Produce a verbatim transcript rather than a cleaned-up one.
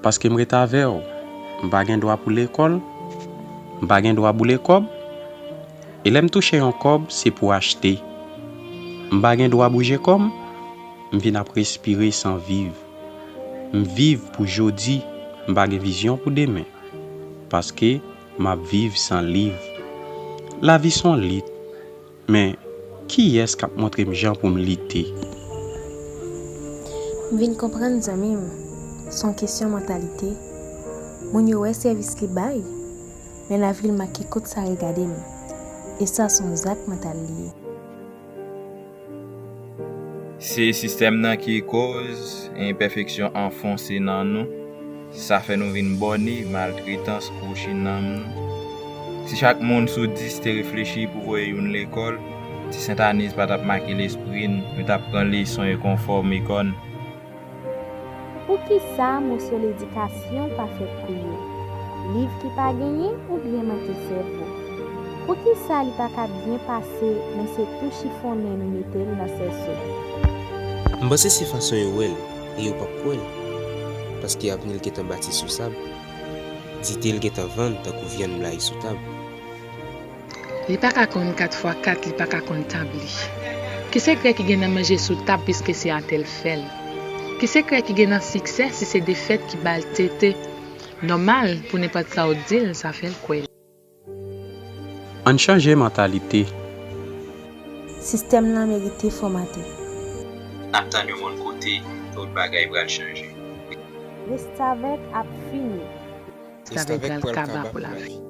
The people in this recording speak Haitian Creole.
Paske m ret avè w, m pa gen dwa pou lekòl, m pa gen dwa boule kòb, e lè m touche yon kòb, se pou achte. M pa gen dwa bouje kò m, m vin ap respire san viv. M viv pou jodi, m pa gen vizyon pou demen, paske m ap viv san liv. Lavi s on lit, men kiyès k ap montre m jan pou m lite? M vin konprann, zanmi m, s on kesyon mantalite. Moun yo wè sèvis li bay, men lavi l make kot sa regade m. E sa s on zak mantal li ye. Se sistèm nan ki koz enpèfeksyon anfonse nan nou. Se sa fè nou vin bòne, maltretans kwochi nanm nou. Si chak moun sou dis te reflechi pou voye youn lekòl, ti Sentaniz pa t ap make lespri n, nou t ap pran leson e konfòme kò n. Poukisa moso ledikasyon pa fèt pou yo? Liv ki pa genyen oubyen manke sèvo? Poukisa li pa ka byen pase men se tou chifonnen nou mete l nan sèso? M panse se fason yo wè l e yo p ap kwè l, paske avni l gentan bati sou sab, dite l gentan vann tankou vyann blayi sou tab. Li pa ka konn kat fwa kat, li pa ka konn tab li. Ki sekrè ki gen nan manje sou tab piske se atè l fè l? Ki sekrè ki gen nan siksè si se defèt ki ba l tete? Nòmal pou nenpòt sa w di l, sa fè l kwè l. Ann chanje mantalite. Sistèm lan merite fòmate. N ap tann yon moun kote tout bagay pral chanje. Restavèk ap fini. Restavèk pral kaba pou lavi.